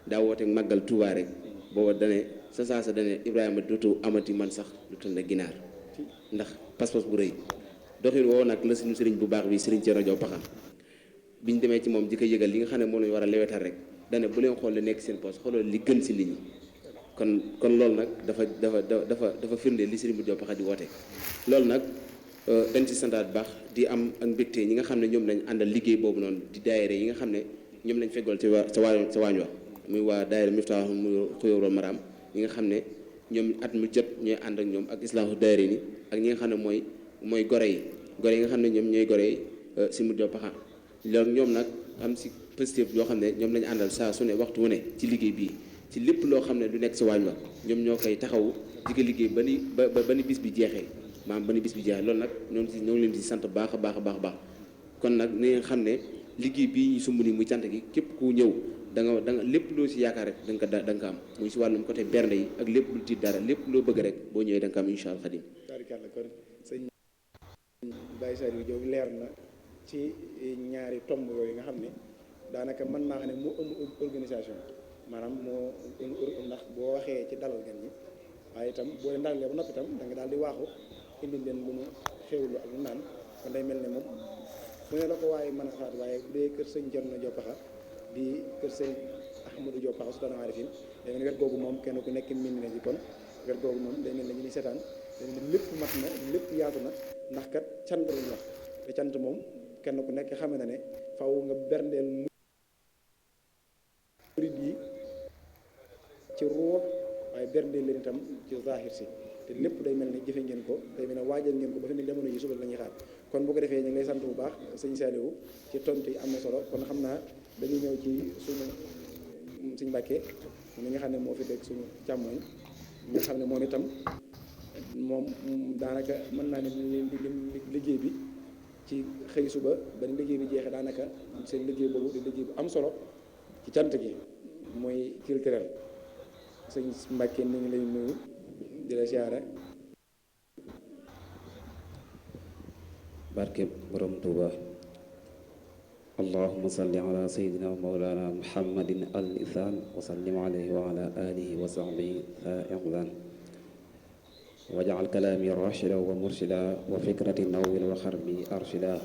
daa woote màggal Touba rek booba dane sa dane Ibrahima dootu amati man sax lu toll na ginaar ndax pas-pas bu rëy doxin woo nag la suñu sëriñ bu baax bi sëriñ Thierno Diaw Pakha biñ demee ci moom di ko yëgal li nga xam ne moom lañu war a lewetal rek dane bu leen xool li nekk seen poos xoolal li gën si nit ñi kon loolu nag dafa firnde li sëriñ bu Diaw Pakha di woote loolu nag dañ ci santaat baax di am ak mbégte ñi nga xam ne ñoom lañ àndal liggéey boobu noonu di daayira yi nga xam ne ñoom lañ feggool ci waa ca waañ wa muy waa daayira Miftah mu Xuyóorul Maraam ñi nga xam ne ñoom at mu jot ñooy ànd ak ñoom ak islaahu daayira ni ak ñi nga xam ne mooy gore yi nga xam ne ñoom ñooy gore yi si mu Paxa loolu ñoom nag am si positif yoo xam ne ñoom lañu àndal saa su ne waxtu wu ne ci liggéey bii ci lépp loo xam ne du nekk si waañ wa ñoom ñoo koy taxaw di ko liggéey ba ni bis bi jeexee maanaam ba ni bis bi jeexee loolu nag ñoo ngi leen di sant baax a baax a baax kon nag ni nga xam ne liggéey bii ñu sumb ni muy cant gi képp ku ñëw da nga lépp loo si yaakaar rek da nga ko am muy si wàllum côté bernde yi ak lépp lu tiit dara lépp loo bëgg rek boo ñëwee da nga ko am incha allah xadim. barikàlla kon sëñ Baye Saliou Diop leer na ci ñaari tomb yooyu nga xam ne daanaka mën naa xam ne moo ëmb organisation maanaam moo ndax boo waxee ci dalal gan ñi waaye itam boo leen dalalee ba noppi itam da nga daal di waaxu indi leen lu mu xewlu ak lu naan kon day mel ne moom fu ne la ko waaye mën a xalaat waaye bu dee kër sëñ Cerno Diop Paxa di kër sëñ Ahmadou Diop Paxa Sultaanul Aarifiin day mel ne wet googu moom kenn ku nekk min na ci kon wet googu moom day mel ne ñu ni seetaan day mel ne lépp mat na lépp yaatu na ndax kat cant lañu wax te cant moom kenn ku nekk xam na ne faw nga berndeel murid yi ci ruux waaye berndeel leen itam ci zahir si te lépp day mel ne jëfe ngeen ko day mel ne waajal ngeen ko ba fi ne jamono yi suba la ñuy xaar kon bu ko defee ñu ngi lay sant bu baax sëñ Saliou ci tontu yi am na solo kon xam naa dañuy ñëw ci suñu suñ Mbàkke mi nga xam ne moo fi dégg suñu càmmoñ nga xam ne moom itam moom daanaka mën naa ne liggéey bi ci xëy suba ba ni liggéey bi jeexee daanaka seen liggéey boobu di liggéey bu am solo ci cant gi mooy culturel sëñ Mbàkke ni ngi lay nuyu di la siyaare barke borom Tuuba allahumma salli ala sayyidina wa mawlana muhammadin al insan wa sallim alayhi wa ala alihi wa sahbihi ihsan waj'al kalami rashida wa murshida wa fikrati nawwir wa xarbi arshida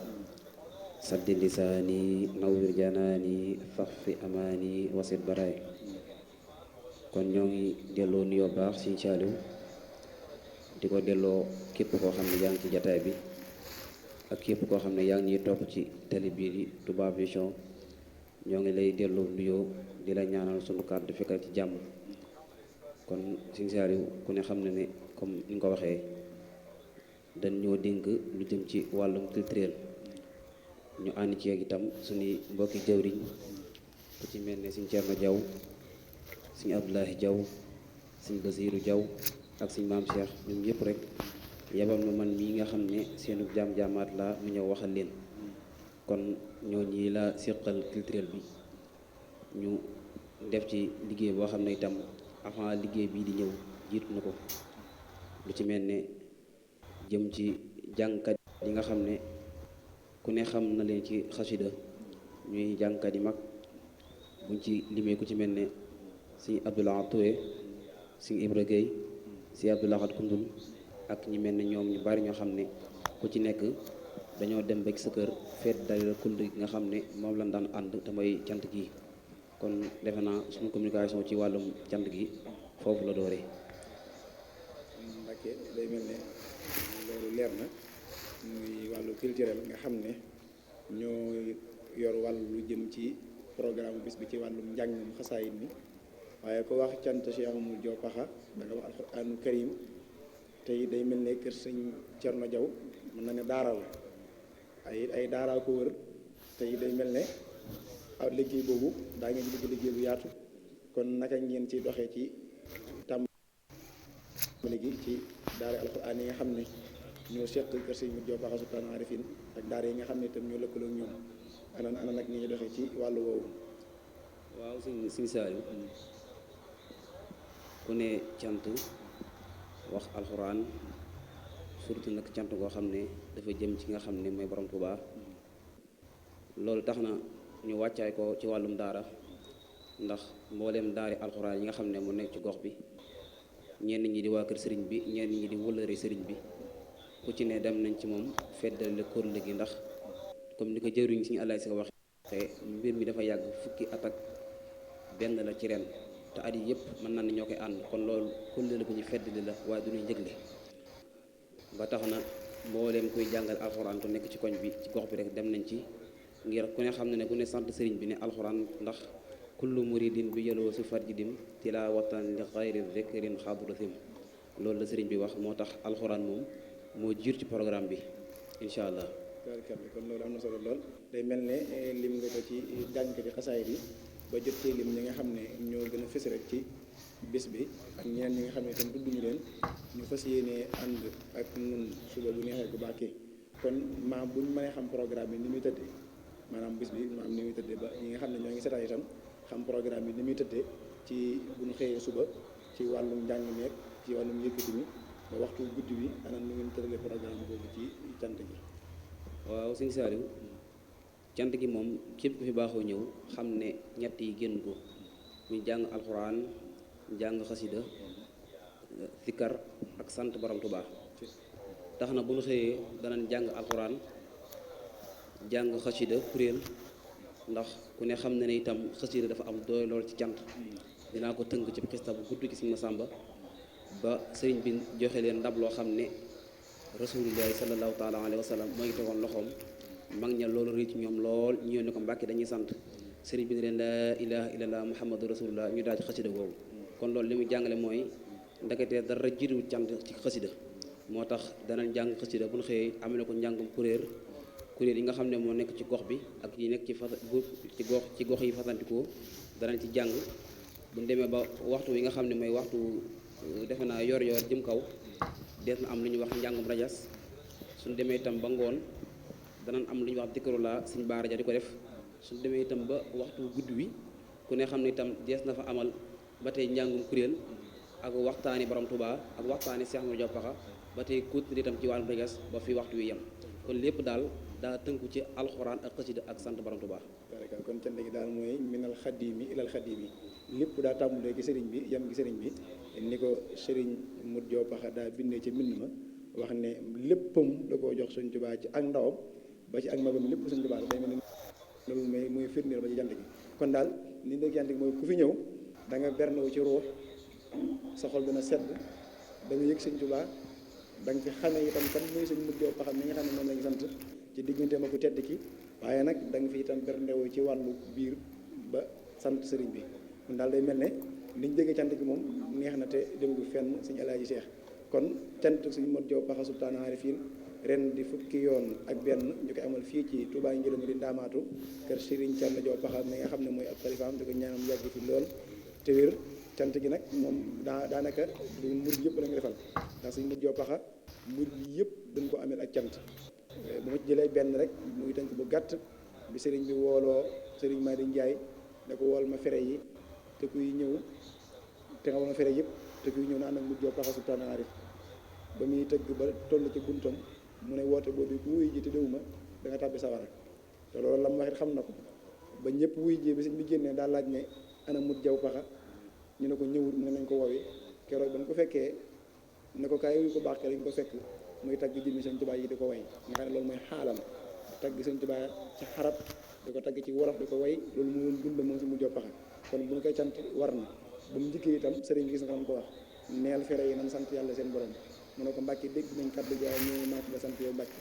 saddi lisaani nawwir janaani safi amaani wasit baraay kon ñoo ngi delloo nuyoo baax Sëñ Saaliw di ko delloo képp koo xam ne yaa ngi ci jataay bi ak képp koo xam ne yaa ngi ñuy topp ci télé bii di Touba Vision ñoo ngi lay delloo nuyoo di la ñaanal sunu kàddu fekkal ci jàmm kon Sëñ Saaliw ku ne xam ne ne comme ni nga ko waxee dañ ñoo dénk lu jëm ci wàllum culturel ñu ànd ci ak itam suñuy mbokki jawriñ ku ci mel ne Sëñ Cerno Jaw Sëñ Abdoulahi Jaw Sëñ Basiiru Jaw ak Sëñ Maam Cheikh ñoom ñëpp rek yabal ma man mii nga xam ne seenu jaam-jaamaat la mu ñëw waxal leen kon ñoo ñii la séqal culturel bi ñu def ci liggéey boo xam ne itam avant liggéey bii di ñëw jiitu na ko lu ci mel ne jëm ci jàngkat yi nga xam ne ku ne xam na leen ci xasida ñuy jàngkat yi mag buñ ci limee ku ci mel ne Sëñ Abdoulaye Touré Sëñ Ibra Gueye Sëñ Abdoulaye Koundoul ak ñi mel ne ñoom ñu bari ñoo xam ne ku ci nekk dañoo dem ba sa kër feet dalil kuréel gi nga xam ne moom lañ daan ànd te mooy cant gi kon defe naa suñu communication ci wàllum cant gi foofu la dooree. Mbàkke day mel ne loolu leer na muy wàllu culturel nga xam ne ñoo yor wàllu lu jëm ci programme bis bi ci wàllum njàngum xasaayit mi waaye ko wax cant Cheikh Amadou Diop Paxa da nga wax alxuraanu karim tey day mel ne kër sëñ Cerno Jaw mën na ne daara la ay daaraa ko wër tey day mel ne aw liggéey boobu daa ngeen ci liggéey bu yaatu kon naka ngeen ci doxee ci tàmbali gi ci daara alxuraan yi nga xam ne ñoo seq kër sëñ Diop Paxa Sultaanul Aarifiin ak daara yi nga xam ne itam ñoo lëkkaloo ak ñoom ana nag ni ñuy doxee ci wàllu woowu. waaw Sëñ Saaliw ku ne cant wax alxuraan surtout nag cant koo xam ne dafa jëm ci nga xam ne mooy borom Tuubaa loolu tax na ñu wàccaay ko ci wàllum daara ndax mbooleem daari alxuraan yi nga xam ne mu nekk ci gox bi ñenn ñi di waa kër sëriñ bi ñenn ñi di wëllëre sëriñ bi ku ci ne dem nañ ci moom feddale kuréel gi ndax comme ni ko jëriñ Sëñ Allaay Si waxee mbir mi dafa yàgg fukki at ak benn la ci ren te at yi yëpp mën naa ne ñoo koy ànd kon loolu kuréel bu ñu feddali la waaye du ñuy njëgle ba tax na mbooleem kuy jàngal alxuraan ku nekk ci koñ bi ci gox bi rek dem nañ ci ngir ku ne xam ne ku ne sant sëriñ bi ne alxuraan ndax kullu muridin bi yaloo si far ji dim tilaawatan li xayri dhikrin xadratim loolu la sëriñ bi wax moo tax alxuraan moom moo jiir ci programme bi incha allah. kon loolu am na solo lool day mel ne lim nga ko ci jàngkati xasaayid yi ba jot cee lim ñi nga xam ne ñoo gën a fës rek ci bis bi ak ñeneen ñi nga xam ne itam tudduñu leen ñu fas yéenee ànd ak nun suba bu neexee bu baaxee kon maam buñ mënee xam programme bi ni muy tëddee maanaam bis bi maam ni muy tëddee ba ñi nga xam ne ñoo ngi seetaan itam xam programme bi ni muy tëddee ci buñ xëyee suba ci wàllum njàng meek ci wàllum yëkkati mi ba waxtu guddi bi anam ni ngeen tëralee programme boobu ci cant gi. waaw sëñ Saliou cant gi moom képp ku fi baaxoo ñëw xam ne ñett yi génn ko muy jàng alxuraan jàng xasida sikkar ak sant borom Tuubaa tax na bu ñu xëyee danañ jàng alxuraan jàng xasida kuréel ndax ku ne xam ne ne itam xasida dafa am doole lool ci cant dinaa ko tënk ci xista bu gudd ci Sëñ Masamba ba sëriñ bi joxe leen ndab loo xam ne rasulullahi sallallahu taala alayhi wa sallam moo ngi tegoon loxoom mag ña loolu rëy ci ñoom lool ñu yónni ko Mbàkke dañuy sant sëriñ bi ne leen laa ilaha illallah muhammadu rasulullah ñu daal ci xasida boobu kon loolu li muy jàngale mooy ndeketee dara jiitu cant ci xasida moo tax danañ jàng xasida bu ñu xëyee amee ko njàngum kuréel yi nga xam ne moo nekk ci gox bi ak yi nekk ci gox yi fasantikoo danañ ci jàng bu ñu demee ba waxtu yi nga xam ne mooy waxtu defe naa yor jëm kaw des na am lu ñuy wax njàngum rajas suñu demee itam ba ngoon danañ am lu ñuy wax dikrullah Sëñ Baara Ja di ko def suñu demee itam ba waxtu guddi wi ku ne xam ne itam dees na fa amal ba tey njàngum kuréel ak waxtaani borom Tuubaa ak waxtaani Seex Ahmadu Jaw Paxa ba tey continuer itam ci wàllum rajas ba fi waxtu wi yem kon lépp daal daa tënku ci alxuraan ak xasida ak sant borom Tuubaa. kon cant gi daal mooy minal xadimi ilal xadimi lépp daa tàmbalee ci sëriñ bi yem gi sëriñ bi ni ko sëriñ Mut Jaw Paxa daa bindee ci mbind ma wax ne léppam da koo jox Sëñ Tuubaa ci ak ndawam ba ci ak magam lépp Sëñ Tuubaa day mel ni loolu mooy firndeel ba ci jant gi kon daal li ñu jant gi mooy ku fi ñëw da nga bernewu ci ruux sa xol dina sedd da nga yëg Sëñ Tuubaa da nga fi xamee itam kan mooy Sëñ Mut Jaw Paxa mi nga xam ne moom lañu sant ci diggante ma ku tedd ki waaye nag da nga fi itam berndewu ci wàllu biir ba sant sëriñ bi kon daal day mel ne liñ déggee cant gi moom neex na te déggu fenn Sëñ Alaaji Seex kon cant Sëñ Mut Jaw Paxa Sultaanul Aarifiin ren di fukki yoon ak benn ñu koy amal fii ci Touba Ngélémou di Ndaamaatu kër Sëriñ Cerno Jaw Paxa mi nga xam ne mooy ab xalifaam di ko ñaanam yàgg fi lool te wér cant gi nag moom daanaka du murid yëpp la nga defal ndax Sëñ Mut Jaw Paxa murid yëpp dañ ko ameel ak cant bu ma ci jëlee benn rek muy tënk bu gàtt bi sëriñ bi wooloo sëriñ Madi Njaay da ko wool ma fere yi te kuy ñëw te nga wool ma fere yëpp te kuy ñëw na ànd ak Mut Jaw Paxa Sultaanul Aarifiin ba muy tëgg ba toll ci buntam mu ne woote boobu ku wuy ji te déwuma da nga tàbbi sawara te loolu la mu waxit xam na ko ba ñëpp wuy ji bi sëñ bi génnee daal laaj ne ana Mut Jaw Paxa ñu ne ko ñëwut mu ne nañ ko woowi keroog ba ñu ko fekkee ne ko kaay yu ko baax ke dañ ko fekk muy tagg jëmmi Sëñ Tuubaa yi di ko way nga xam ne loolu mooy xaalam tagg Sëñ Tuubaa ci xarab di ko tagg ci wolof di ko way loolu mu woon dund moom si Mut Jaw Paxa kon bu ñu koy cant war na ba mu njëkkee itam sëriñ bi gis nga xam ko wax neel fere yi nan sant yàlla seen borom mu ne ko Mbàkke dégg nañ kàddu gi waaye ñëw maas la sant yow Mbàkke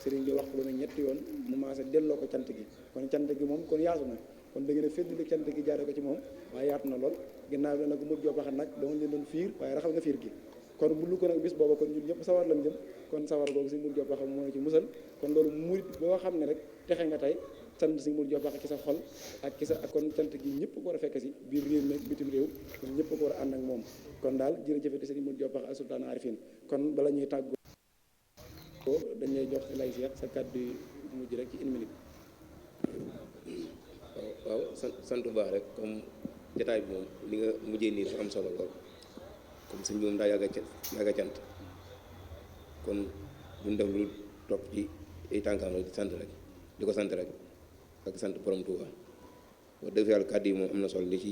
sëriñ bi wax ko lu ne ñetti yoon mu maasa delloo ko cant gi kon cant gi moom kon yaatu na kon da ngeen a féddali cant gi jaare ko ci moom waaye yaatu na lool ginnaaw bi nag Mut Jaw Paxa nag dama leen doon fiir waaye raxal nga fiir gi kon bu lu ko nag bis booba kon ñun ñëpp sawar lañ jëm kon sawar googu Sëñ Mut Jaw Paxa moo ci musal kon loolu murit boo xam ne rek texe nga tey sant Sëñ Mut Jaw Paxa ci sa xol ak ci sa ak kon cant gi ñëpp ko war a fekk si biir réew mi bitim réew kon ñëpp ko war a ànd ak moom kon daal jërëjëfati Sëñ Mut Jaw Paxa Sultaanul Aarifiin kon bala ñuy tàggoo dañ lay jox lay Seex sa kàddu mujj rek ci une minute. waaw sant bu baax rek comme jotaay bi moom li nga mujjee nii dafa am solo lool comme sëñ bi moom daa yàgg a cant kon duñ def lu topp ci ay tànkaam rek di sant rek di ko sant rek ak sant borom Tuuba wax dëgg yàlla kàddu yi moom am na solo li ci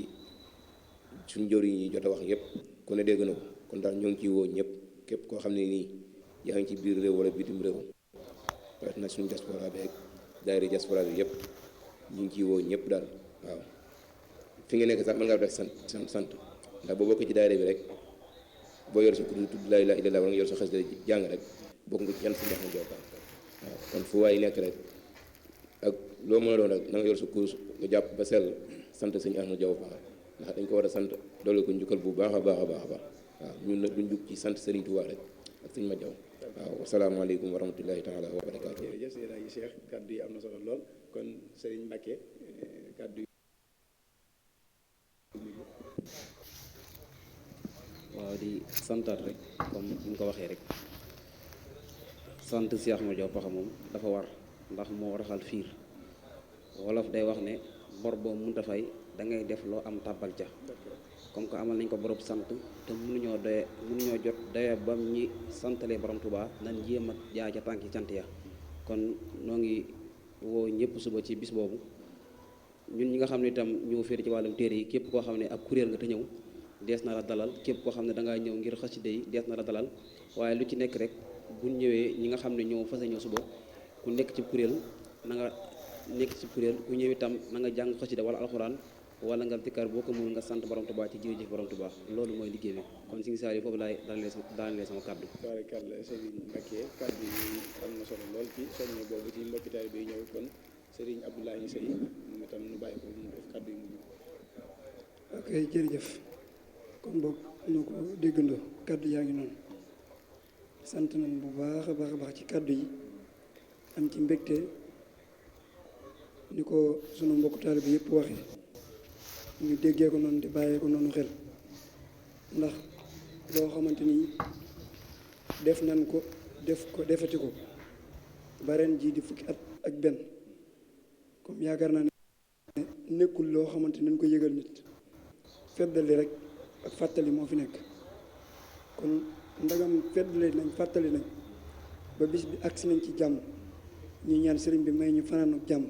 suñ jëriñ yi jot a wax yëpp ku ne dégg na ko kon daal ñoo ngi ciy woo ñëpp képp koo xam ne nii yaa ngi ci biir réew wala bitim réew waaye nag suñu diaspora bi ak daayira diaspora bi yëpp ñu ngi ciy woo ñëpp daal waaw fi nga nekk sax mën ngaa def sant ndax boo bokk ci daayira bi rek boo yor sa kuréel tudd laa ilaaha illallaah wala nga yor sa xasida jàng rek bokk nga ci yan si Sëñ Jaw Paxa waaw kon fu waay nekk rek ak loo mën a doon rek na nga yor sa kurus nga jàpp ba sell sant sëñ Ahmadou Diaw Pakha ndax dañ ko war a sant doole ko njukkal bu baax a baax a baax a baax waaw ñun nag duñ jug ci sant Serigne Touba rek ak sëñ Madiaw waaw wasalaamaaleykum wa rahmatullahi taala wa barakaatu. jërëjëf sëñ Alaaji Cheikh kaddu yi am na solo lool kon Serigne Mbacke kaddu yi. waaw di santaat rek comme ni nga ko waxee rek sant Cheikh Ahmadou Diaw Pakha moom dafa war ndax moo raxal fiir wolof day wax ne bor boo mënta fay da ngay def loo am tàbbal ca comme que amal nañ ko borom sant te mënuñoo jot doye bam ñi santalee borom Tuubaa nan jéem a jaay ca tànki cant ya kon noo ngi woo ñëpp suba ci bis boobu ñun ñi nga xam ne itam ñoo féeri ci wàllum téere yi képp koo xam ne ab kuréel nga te ñëw dees na la dalal képp koo xam ne dangaa ñëw ngir xasida yi dees na la dalal waaye lu ci nekk rek buñ ñëwee ñi nga xam ne ñoo fas ñëw suba ku nekk ci kuréel na nga nekk ci kuréel ku ñëw itam na nga jàng xasida wala alxuraan wala nga dikkar boo ko mënul nga sant borom Tuubaa ci jërëjëf borom Tuubaa loolu mooy liggéey bi kon si ngi saa yi foofu laay daanelee sama kàddu. tabaarkalla Serigne Mbacke kàddu yi am na solo lool ci soññe boobu ci mbokki taalibe yi ñëw kon Serigne Abdoulaye Seye moom itam nu bàyyi ko mu def kàddu yi mujj. ok jërëjëf kon boog noo ko déggandoo kàddu yaa ngi noonu sant nañ bu baax a baax a baax ci kàddu yi am ci mbégte ni ko sunu mbokk taalibe yëpp waxee ñu déggee ko noonu di bàyyee ko noonu xel ndax loo xamante ni def nañ ko defati ko ba ren jii di fukki at ak benn comme yaakaar naa ne nekkul loo xamante nañ ko yëgal nit feddali rek ak fàttali moo fi nekk kon ndagam feddali nañ fàttali nañ ba bis bi agsi nañ ci jàmm ñu ñaan sëriñ bi may ñu fanaan ak jàmm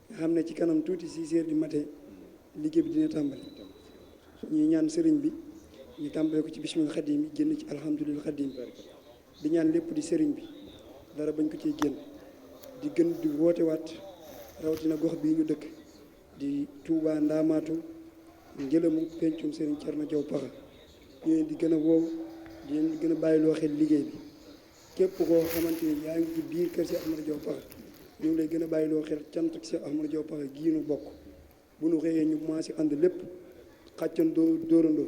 nga xam ne ci kanam tuuti 6 heures du matin liggéey bi dina tàmbali ñuy ñaan sëriñ bi ñu tàmbale ko ci bismil xadim yi génn ci alhamdulil xadim di ñaan lépp di sëriñ bi dara bañ ko ciy génn di gën di woote waat rawatina gox bii ñu dëkk di Touba Ndaamaatu njëlamu pencum sëriñ Thierno Diaw Pakha ñu leen di gën a woow di leen gën a bàyyiloo xel liggéey bi képp koo xamante ni yaa ngi ci biir kër Cheikh Ahmadou Diaw Pakha ñu ngi lay gën a bàyyiloo xel cant ak Cheikh Ahmadou Diaw Pakha gii nu bokk bu nu xëyee ñu commencé ànd lépp xàccandoo dóorandoo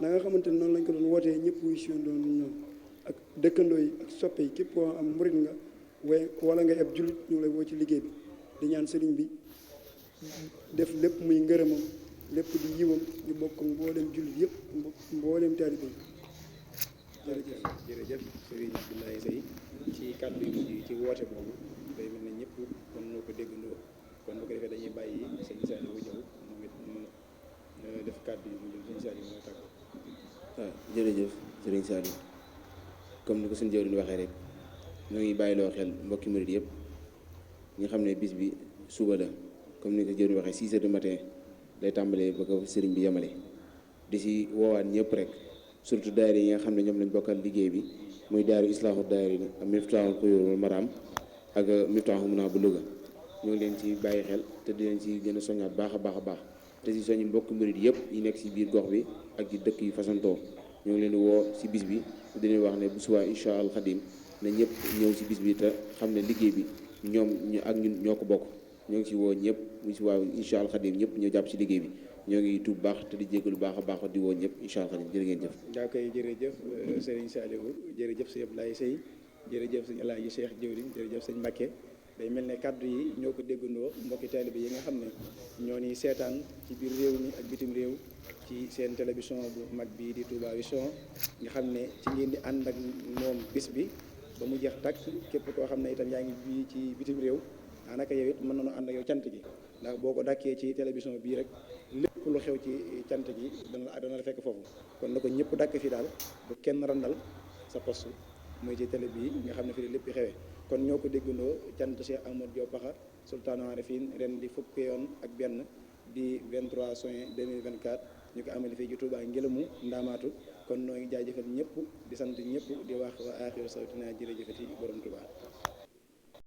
na nga xamante ne noonu lañ ko doon wootee ñëpp wuy siondoo ñoom ak dëkkandoo yi ak soppe yi képp koo am murit nga wala nga eb jullit ñu ngi lay woo ci liggéey bi di ñaan sëriñ bi def lépp muy ngërëmam lépp di yiwam ñu bokk mboolem jullit yëpp mboolem taalibe yi jërëjëf Serigne Abdoulaye Seye ci kàddu yu mujj ci woote boobu day mel ne ñëpp kon noo ko déggandoo kon bu ko defee dañuy bàyyi sëñ Saliou bu ñëw moom it mu def kàddu yu mujj sëñ Saliou moo tàgg. waaw jërëjëf Serigne Saliou comme ni ko suñu jëwriñ waxee rek ñoo ngi bàyyiloo xel mbokki murid yëpp ñu xam ne bis bi suba la comme ni ko jëwriñ waxee 6 heures du matin lay tàmbalee ba ko sëriñ bi yemale di si woowaat ñëpp rek surtout daayira yi nga xam ne ñoom lañ bokkal liggéey bi muy daaru islaahu daayira ni ak Miftaahul Xuyuur Maraam ak Miftaahu Muna bu Louga ñoo ngi leen ci bàyyi xel te di leen ci gën a soññaat baax a baax a baax te si soññi mbokki murid yëpp yi nekk si biir gox bi ak ci dëkk yi fasantoo ñoo ngi leen di woo si bis bi di leen wax ne bu subaa incha allah xadim na ñëpp ñëw si bis bi te xam ne liggéey bi ñoom ñu ak ñun ñoo ko bokk ñoo ngi si woo ñëpp bu subaa incha allah xadim ñëpp ñoo jàpp si liggéey bi ñoo ngi tuub baax te di jéggalu baax a baax di woo ñëpp incha allah xadim jërë ngeen jëf. daa koy jërëjëf Serigne Saliou jërëjëf sëñ Abdoulaye Seye jërëjëf sëñ Alaaji Cheikh jëwriñ jërëjëf sëñ Mbacke day mel ne kàddu yi ñoo ko déggandoo mbokki taalibe yi nga xam ne ñoo ni seetaan ci biir réew mi ak bitim réew ci seen télévision bu mag bii di Touba Vision nga xam ne ci ngeen di ànd ak moom bis bi ba mu jeex takk képp koo xam ne itam yaa ngi bii ci bitim réew daanaka yow it mën nañu ànd ak yow cant gi ndax boo ko dàkkee ci télévision bii rek lépp lu xew ci cant gi dana la fekk foofu kon na ko ñëpp dàkk fii daal bu kenn randal sa poste muy ci télé bii nga xam ne fii lépp xewee kon ñoo ko déggandoo cant Cheikh Ahmadou Diaw Pakha Sultaanul Arifin ren di fukki yoon ak benn di 23 juin 2024 ñu ko amale fii ci Touba Ngelamu Ndaamaatu kon noo ngi jaajëfal ñëpp di sant ñëpp di wax wa aaxiru sawtina jërëjëfati borom Touba